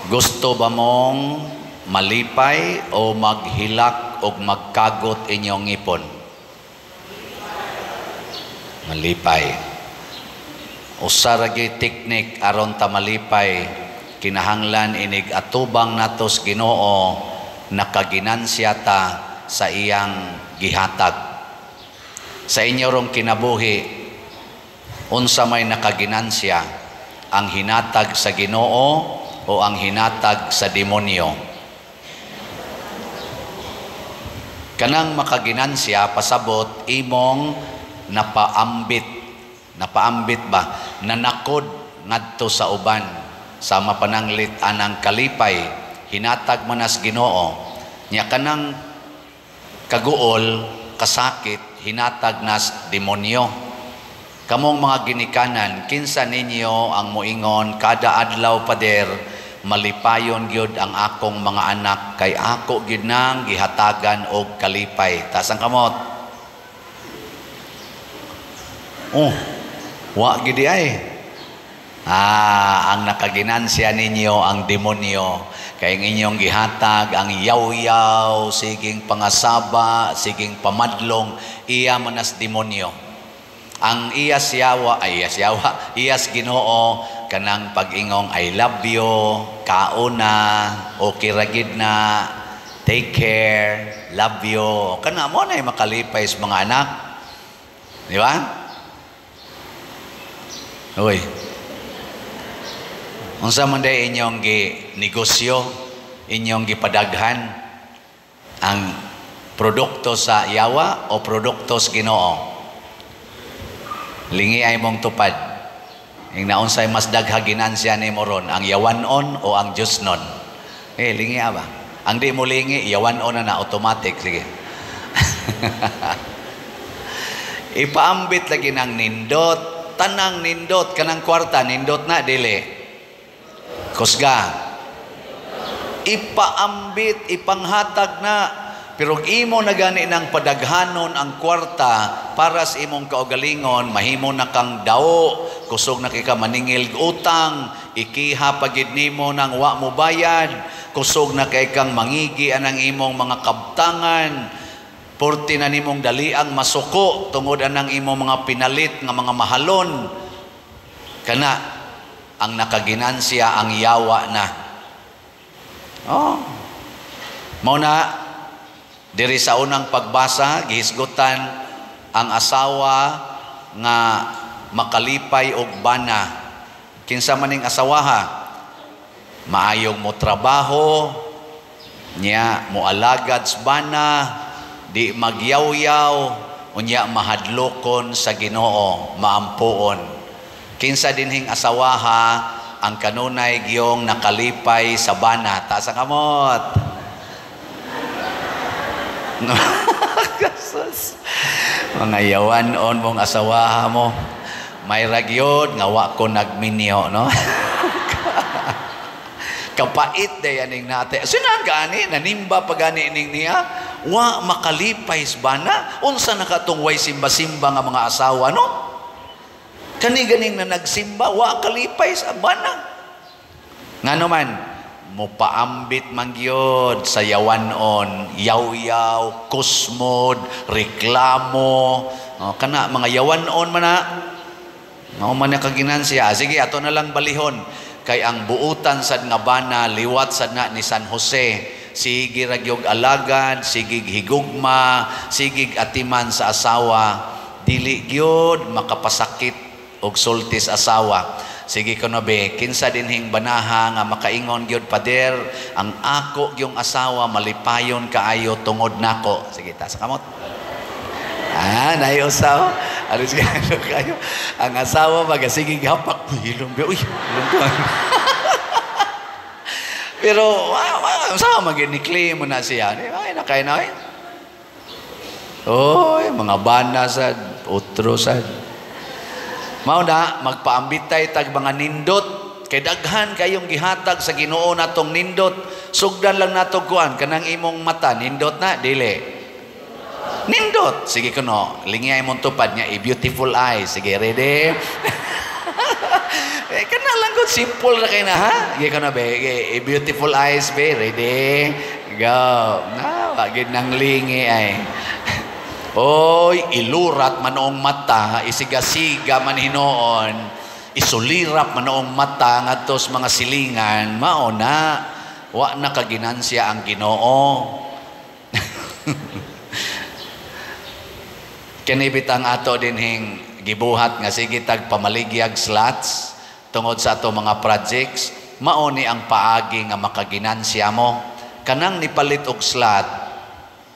Gusto ba mong malipay o maghilak o magkagot inyong ngipon? Malipay. Usa ra gyud teknik aron ta malipay, kinahanglan inig atubang natos Ginoo, nakaginansya ta sa iyang gihatag. Sa inyo rong kinabuhi, unsa may nakaginansya, ang hinatag sa Ginoo o ang hinatag sa demonyo? Kanang makaginansya, pasabot imong napaambit. Napaambit ba? Nanakod ngadto sa uban. Sa mapananglit anang kalipay, hinatag manas Ginoo. Nya kanang kaguol, kasakit, hinatag nas demonyo. Kamong mga ginikanan, kinsa ninyo ang moingon kada adlaw, "Pader, malipayon gyud ang akong mga anak kay ako gyud nang gihatagan og kalipay"? Taas ang kamot. Oh, wa gid ay. Ah, ang nakaginansya ninyo ang demonyo. Kay ang inyong gihatag ang yaw-yaw, siging pangasaba, siging pamadlong, iya manas demonyo. Ang iyas yawa, ay iyas yawa, iyas Ginoo kanang pag-ingong "I love you," "kauna, okay ra gid na, "take care, love you." Kana mo na makalipay sa mga anak. Di ba? Uy. Unsa man day inyong gi negosyo, inyong gipadaghan, ang produkto sa yawa o produkto sa Ginoo? Lingi ay mong tupad. Ing naunsay mas dagha ginansya nimo ron, ang yawanon o ang Diyosnon? Eh, lingi ba? Ang di mo lingi, yawanon na na automatic. Sige. Ipaambit lagi ng nindot, tanang nindot, kanang kwarta, nindot na, dili. Kusga. Ipaambit, ipanghatag na. Pero imo na gani ng padaghanon ang kwarta para sa imong kaugalingon, mahimo na kang dao, kusog na kay ka maningil utang, ikiha pagid nimo nang wa mo bayad, kusog na kay kang mangigi anang imong mga kabtangan, porti na nimong daliang masuko tungod anang imong mga pinalit nga mga mahalon. Kana ang nakaginansiya ang yawa na. Oh. Mao na diri sa unang pagbasa gihisgutan ang asawa nga makalipay og bana. Kinsa maning asawaha? Maayong mo trabaho, nya moalagad sa bana, di magyawyaw, unya mahadlokon sa Ginoo, maampuon. Kinsa dinhing asawaha ang kanunay giyong nakalipay sa bana? Taas ang kamot. Kasus. Mga yawan-on mong asawaha mo. May ragyod nga wa ko nagminyo, no? Kapait day aning nate. Sina gani nanimba pa gani ning niya? Wa makalipay sa bana. Unsa na katong way simba-simba nga mga asawa, no? Kani ganing na nagsimba, wa kalipay sa bana. Ngano man, mupaambit man gyud sa yawanon, yaw-yaw, kusmod, reklamo, oh, kana mga yawanon man na. Mao man na kaginansya. Sige, ato na lang balihon. Kay ang buutan sad nga bana, liwat sad na ni San Jose. Sige ra gyud alagad, sige higugma, sige atiman sa asawa. Dili gyud makapasakit og sulti sa asawa. Sige kuno be, kinsa dinhing banaha nga makaingon gyud, "Pader, ang ako gyung asawa malipayon kaayo tungod nako"? Sige, taas ang kamot. Ah, naay usaw. Aris kayo. Ang asawa magasige hapak. Hilom be, uy, hilom ko. Pero sa maginikli mo na siya. Ay, nakay na ay. Oy, mga bana sad, otro sad. Mao na magpaambitay tag mga nindot kay daghan kayong gihatag sa Ginoo natong nindot. Sugdan lang nato kuan kanang imong mata, nindot na dili. Nindot. Sige kuno, lingay imong tupad niya, a beautiful eye. Sige, ready? Eh, kana Ana lang gud, simple ra kay na, ha? Sige ka na be, beautiful eyes be, ready? Go. Na, wagid nang lingi ay. Oy, ilurat manoong mata, isigasiga man hinuon, isulirap manoong mata ngadto sa mga silingan, mao na wa na kaginansya ang Ginoo. Kini bitang ato dinhing gibuhat nga sige tag pamaligyag slots tungod sa ato mga projects, mao ni ang paagi nga makaginansya mo. Kanang nipalit og slot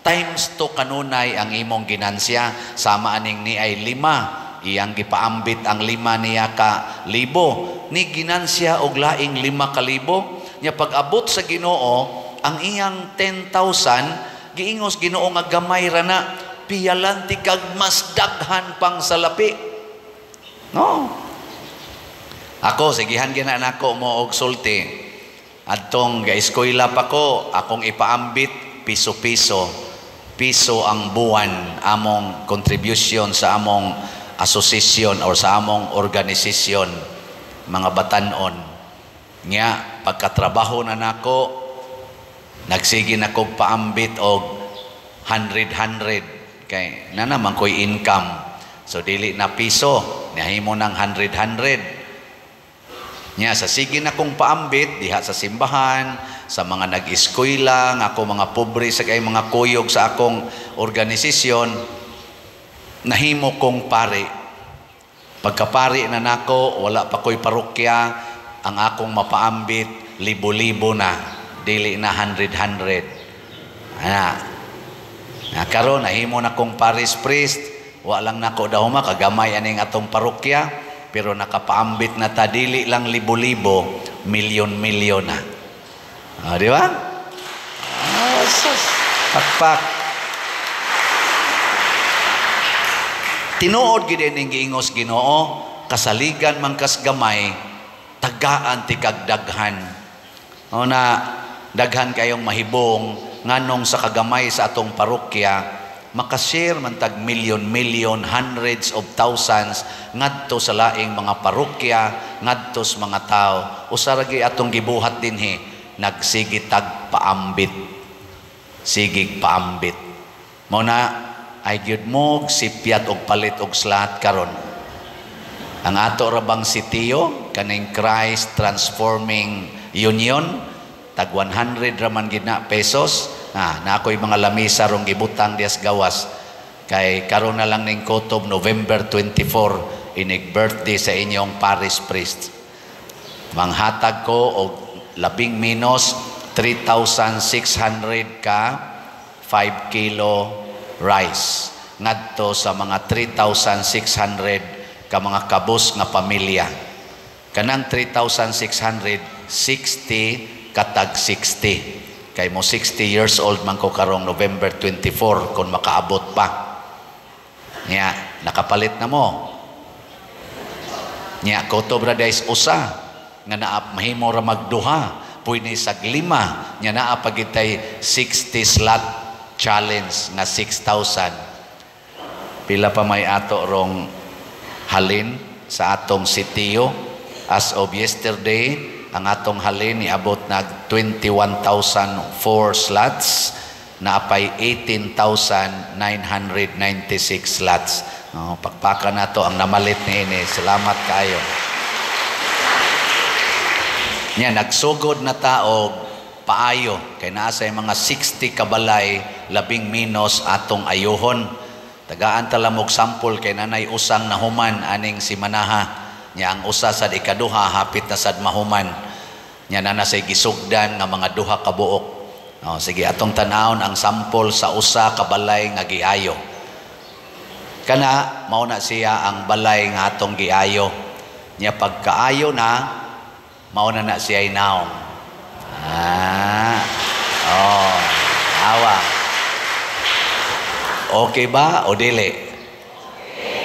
times 2 kanunay ang imong ginansya. Sama aning ni ay 5, iyang gipaambit ang 5 niya ka libo, ni ginansya og laing 5 ka libo. Nya pag-abot sa Ginoo ang iyang 10,000, giingos Ginoo nga gamay ra na, piyalan ti kag mas daghan pang salapi. No. Ako sigihan gina nako mo og sulti. Adtong ga-eskwela pa ko, akong ipaambit piso-piso. Piso ang buwan among contribution sa among association or sa among organisasyon, mga batanon. Nya pagkatrabaho na nako, nagsige na kog paambit og 100-100 kay na naman ko'y income. So dili na piso, nahimo ng 100-100. Nya sa sige na kong paambit diha sa simbahan, sa mga nag-eskwela, nga ako mga pobre sa kay mga kuyog sa akong organisasyon, nahimo kong pari. Pagkapari na nako, wala pa ko'y parokya, ang akong mapaambit libo-libo na, dili na 100-100. Ana. Na karon nahimo na kong parish priest, wa lang nako dahuma kagamay aning atong parokya, pero nakapaambit na ta dili lang libo-libo, milyon-milyon na. Ah, di ba? Ah, sus, pakpak. Tinuod gid ning giingos Ginoo, kasaligan man kas gamay, tagaan ti kag daghan. O na daghan kayong mahibong nganong sa kagamay sa atong parokya, makashare man tag milyon-milyon, hundreds of thousands ngadto sa laing mga parokya, ngadto sa mga tao. Usa ra gyud atong gibuhat dinhi, nagsige tag paambit. Sigig paambit. Mao na ay gyud mo sipyat og palit og slot karon. Ang ato ra bang sitiyo kaning Christ Transforming Union, tag 100 ra man gid na pesos. Na ako'y mga lamisa rong gibutang dias gawas. Kay karon na lang ning kutob November 24 inig birthday sa inyong parish priest. Manghatag ko og labing minus 3,600 ka 5 kilo rice ngadto sa mga 3,600 ka mga kabus nga pamilya. Kanang 3,660 katag 60. Kay mo 60 years old man ko karong November 24 kung makaabot pa. Nya, nakapalit na mo. Nya, kutob ra days usa nga naa mahimo ra magduha, pwede sag 5, nya naa pagitay 60 slot challenge nga 6,000. Pila pa may ato rong halin sa atong sitiyo. As of yesterday, ang atong halin niabot nag 21,004 slots, naapay 18,996 slots. No, pakpakan nato ang namalit niini. Salamat kaayo. Nya nagsugod na taog paayo kay naa say mga 60 kabalay labing minus atong ayuhon. Tagaan ta lamog sample kay nanay usang nahuman aning simanaha. Nya ang usa sad ikaduha hapit na sad mahuman. Nya nana say gisugdan nga mga duha ka buok. Oh, sige atong tan-awon ang sample sa usa ka balay nga giayo. Kana mao na siya ang balay nga atong giayo. Nya pagkaayo na mao na na siya naong. Ah. Oh, awa. Okay ba o dili?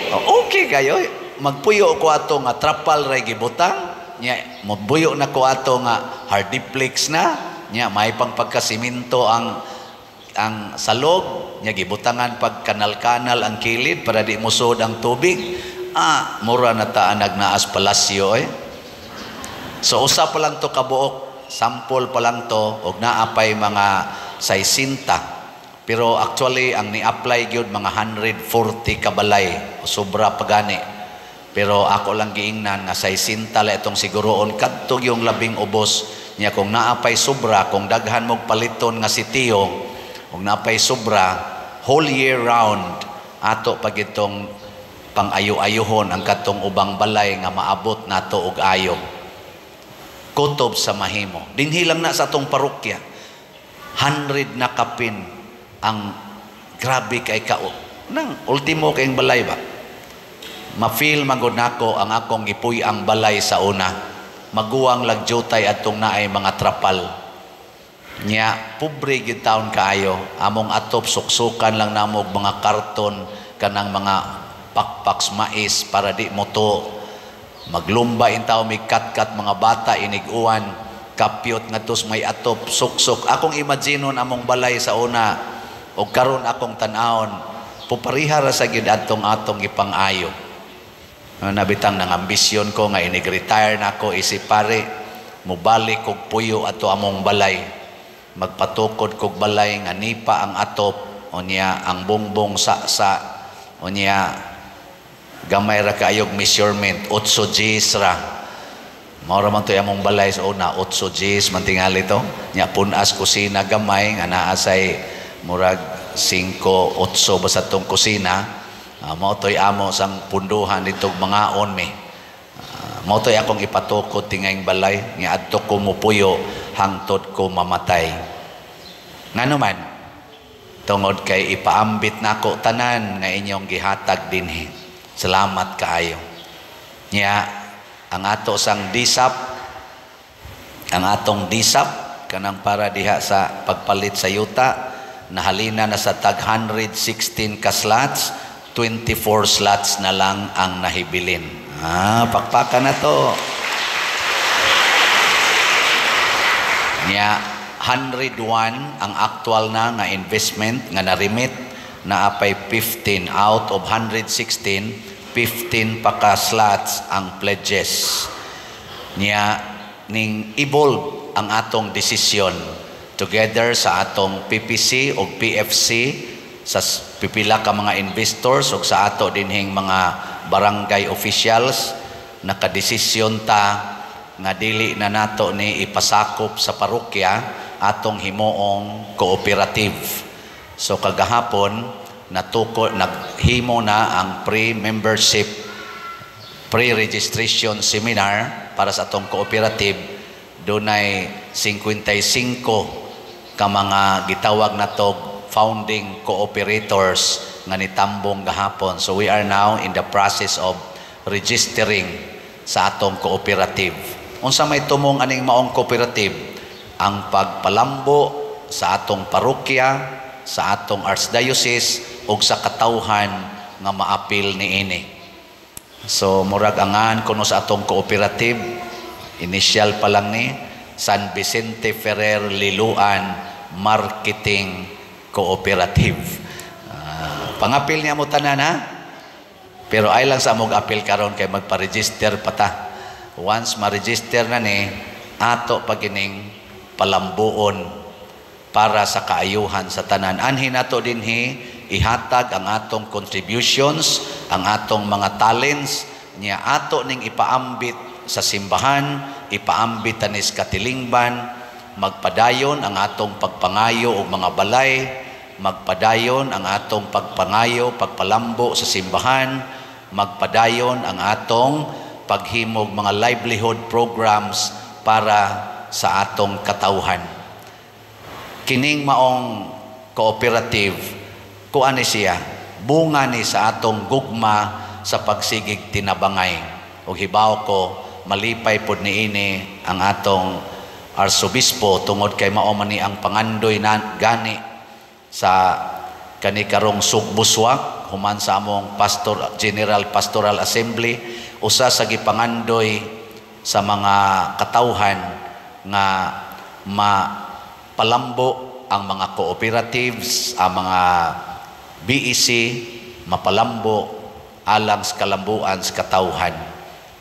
Okay kayo. Magpuyo ko ato nga trapal ray gibutang, nya magbuyo na ko ato nga hardiplex na, nya may pang pagkasiminto ang salog, nya gibutangan pag kanal-kanal ang kilid para di musod ang tubig. Ah, mura na ta nagnaas palasyo eh. So usa pa lang to kabuok, sample pa lang to, og naa pay mga 60. Pero actually ang ni-apply gyud mga 140 ka balay, o sobra pa gani. Pero ako lang giingnan nga 60 la itong siguroon kadto yung labing ubos niya. Kung naa pay sobra, kung daghan mog paliton nga sitio ug naa pay sobra, whole year round ato pag itong pang-ayo-ayohon ang katong ubang balay nga maabot nato og ayo. Kutob sa mahimo. Dinhi lang na sa atong parokya, 100 na kapin ang grabe kay ka nang ultimo kayong balay ba. Ma-feel man gud nako ang akong gipuy ang balay sa una. Maguwang lagjutay atong naay mga trapal. Nya pobre gyud taon kaayo. Among atop, suksukan lang namo og mga karton, kanang mga pakpaks mais para di mo to maglumba in tao, may katkat mga bata inig-uwan, kapyot nga tos may atop, suksok. Akong imaginon among balay sa una og karon akong tan-awon, pupariha ra sa gyud atong atong gipang-ayo. Nabitang nang ambisyon ko nga inig-retire na ako isip pare, mubalik kog puyo ato among balay, magpatukod kog balay nga nipa ang atop, unya ang bongbong sa unya gamay ra kaayog measurement, 8 Gs ra. Mao ra man to among balay sa una, 8 Gs man tingali to. Nya punas kusina gamay nga naa say murag 5 8 basta tong kusina. Mao to'y amo sang punduhan ditong mga on mi. Mao to'y akong ipatukod tingayng balay nga adto ko mupuyo hangtod ko mamatay. Ngano man, tungod kay ipaambit nako tanan nga inyong gihatag dinhi. Salamat kaayo. Nya ang ato sang DSAP, ang atong DSAP kanang para diha sa pagpalit sa yuta, nahalina na sa tag 116 ka slots, 24 slots na lang ang nahibilin. Pakpakan na to. Nya 101 ang actual na nga investment nga na-remit, na apay 15 out of 116, 15 pa ka slots ang pledges. Nya ning evolve ang atong desisyon together sa atong PPC o PFC, sa pipila ka mga investors ug sa ato dinhing mga barangay officials, nakadesisyon ta nga dili na nato ni ipasakop sa parokya, atong himuong cooperative. So kagahapon natuko naghimo na ang pre-membership pre-registration seminar para sa atong cooperative. Dunay 55 ka mga gitawag nato founding cooperators nga nitambong gahapon. So we are now in the process of registering sa atong cooperative. Unsa may tumong aning maong cooperative? Ang pagpalambo sa atong parokya, sa atong archdiocese ug sa katawhan nga maapil niini. So murag angan kuno sa atong cooperative, initial pa lang ni San Vicente Ferrer Liloan Marketing Cooperative. Pangapil niya mo tanan ha. Pero ay lang sa amog apil karon kay magpa-register pa ta. Once ma-register na ni, ato pagining palambuon para sa kaayuhan sa tanan. Anhi nato dinhi ihatag ang atong contributions, ang atong mga talents niya ato ning ipaambit sa simbahan, ipaambit tanis katilingban, magpadayon ang atong pagpangayo og mga balay, magpadayon ang atong pagpangayo, pagpalambo sa simbahan, magpadayon ang atong paghimog mga livelihood programs para sa atong katawhan. Kining maong cooperative, kuan ni siya, bunga ni sa atong gugma sa pagsigig tinabangay. Og hibaw ko, malipay pod niini ang atong arsobispo tungod kay mao man ni ang pangandoy na gani sa kani karong Sugbuswak human sa among Pastor General Pastoral Assembly. Usa sa gipangandoy sa mga katawhan nga mapalambo ang mga cooperatives, ang mga BEC, mapalambo alang sa kalambuan sa katawhan,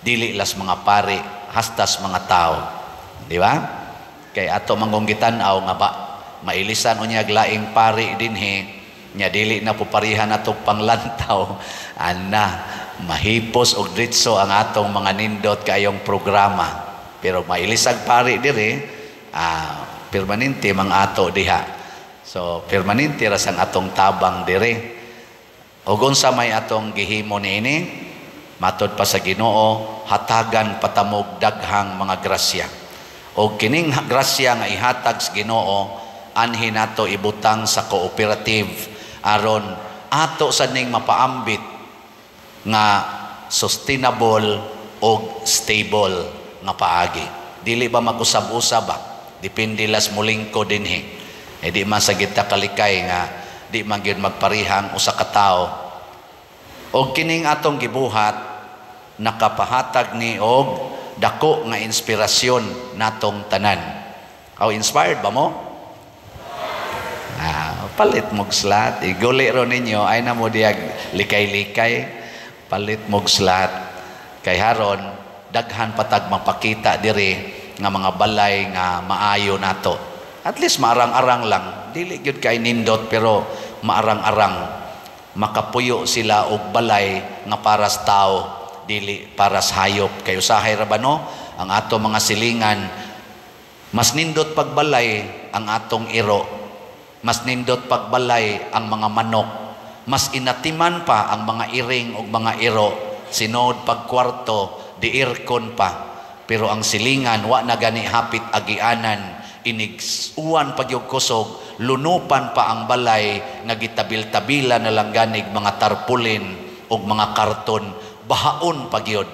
dili las mga pari hastas mga tao. Di ba? Kay ato manggong gitan-aw nga ba mailisan unyag laing pari dinhi nya dili na po parihan atong panglantaw, ana mahipos og dritso ang atong mga nindot kayong programa. Pero mailisag pari diri, permanente mang ato diha. So permanente ra sang atong tabang diri. Ug unsa may atong gihimo niini? Matod pa sa Ginoo, hatagan patamog daghang mga grasya. Og kining grasya nga ihatag sa Ginoo, anhi nato ibutang sa cooperative aron ato sa ning mapaambit nga sustainable og stable nga paagi. Dili ba mag-usab-usab ba? Depende las mulingko dinhi. Eh di man sa kita kalikay nga di man gyud magparihang usa ka tawo. Og kining atong gibuhat nakapahatag ni og dako nga inspirasyon natong tanan. Aw, inspired ba mo? Palit mog slat. Iguli ro ninyo ay na mo diyag likay-likay. Palit mog slat. Kay haron daghan patag mapakita diri nga mga balay nga maayo nato. At least maarang-arang lang. Dili gyud kay nindot pero maarang-arang. Makapuyo sila og balay nga para sa tao, dili para sa hayop. Kay usahay ra ba no? Ang ato mga silingan, mas nindot pagbalay ang atong iro. Mas nindot pagbalay ang mga manok. Mas inatiman pa ang mga iring ug mga iro. Sinod pagkwarto, di aircon pa. Pero ang silingan, wa na gani hapit agianan. Inig uwan pagyog kusog, lunupan pa ang balay nga gitabil-tabila na lang ganig mga tarpaulin ug mga karton, bahaon pagyod.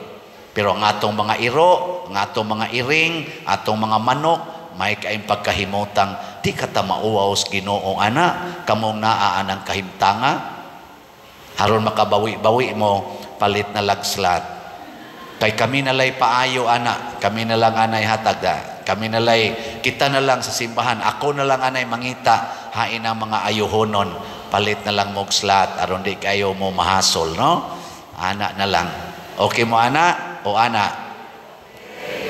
Pero ang atong mga iro, ang atong mga iring, atong mga manok, may kaayong pagkahimutang, di ka ta mauwaw sa Ginoo ana, kamong naa anang kahimtanga. Haron makabawi-bawi mo, palit na lagslat. Kay kami nalay paayo ana, kami na lang anay hatag, kami nalay, kita na lang sa simbahan, ako na lang anay mangita, hain ang mga ayuhonon, palit na lang mog slat, aron di kayo mo mahasol, no? Ana na lang. Okay mo ana o ana?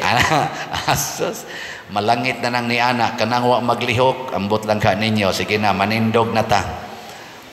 Ana, asos. Malangit na nang ni ana, kanang wa maglihok, ambot lang ka ninyo. Sige na, manindog na ta.